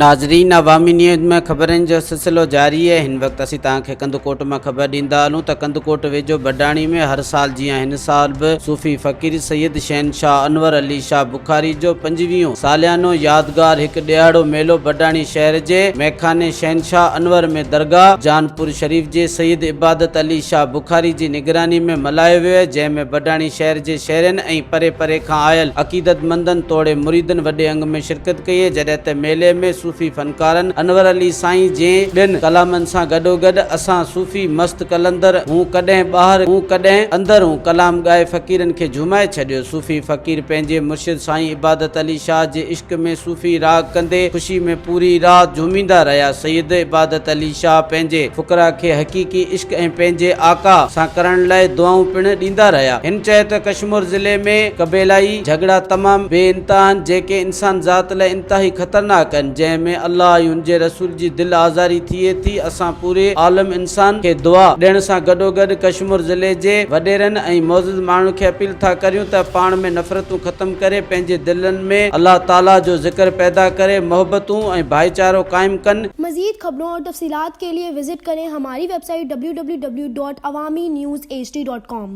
ناظرين عوامي نيوز ۾ خبرن جو سلسلو جاري آهي هن وقت اسين توهان کي ڪنڌڪوٽ مان خبر ڏيندا هلون ته ڪنڌڪوٽ ويجهو بڊاڻي ۾ هر سال جيان هن سال به صوفي فقير سيد شهنشاهه انور علي شاهه بخاري جو پنجويهون ساليانو يادگار هڪ ڏهاڙو ميلو بڊاڻي شهر جي ميخاني شهنشاهه انور ۾ درگاهه جانپور شريف جي سيد عبادت علي شاهه بخاري جي نگراني ۾ ملهايو ويو جنهن ۾ بڊاڻي شهر جي شهرين ۽ پري پري کان آيل عقيدتمندن توڙي مريدن وڏي انگ ۾ شرڪت ڪئي جڏهن ته ميلي ۾ صوفي فنڪارن انور علي سائين جي ٻين ڪلامن سان گڏوگڏ اسان صوفي مست قلندر هون ڪڏهن ٻاهر هون ڪڏهن اندر هون ڪلام ڳائي فقيرن کي جهومائي ڇڏيو. صوفي فقير پنهنجي مرشد سائين عبادت علي شاهه جي عشق ۾ صوفي راڳ ڪندي خوشي ۾ پوري رات جهوميندا رهيا. سيد عبادت علي شاهه پنهنجي فقراء کي حقيقي عشق ۽ پنهنجي آقا سان ڪرڻ لاء دعائون پڻ ڏيندا رهيا. هن چيو ته ڪشمور ضلعي ۾ قبيلائي جهڳڙا تمام بي انتها آهن جيڪي انسان ذات لاء انتهائي خطرناڪ آهن جنهن ۾ الله ۽ ان جي رسول جي دل آزاري ٿئي ٿي اسان پوري عالم انسان کي دعا ڏيڻ سان گڏوگڏ ڪشمور ضلعي جي وڏيرن ۽ معزز ماڻهن کي اپيل ٿا ڪريون ته پاڻ ۾ نفرتون ختم ڪري پنهنجي دلن ۾ الله تعالي جو ذڪر پيدا ڪري محبتون ۽ ڀائيچارو قائم ڪن. مزيد خبرون اور تفصيلات کے لئے وزٽ کریں ہماری web site www.awamiNewsHD.com.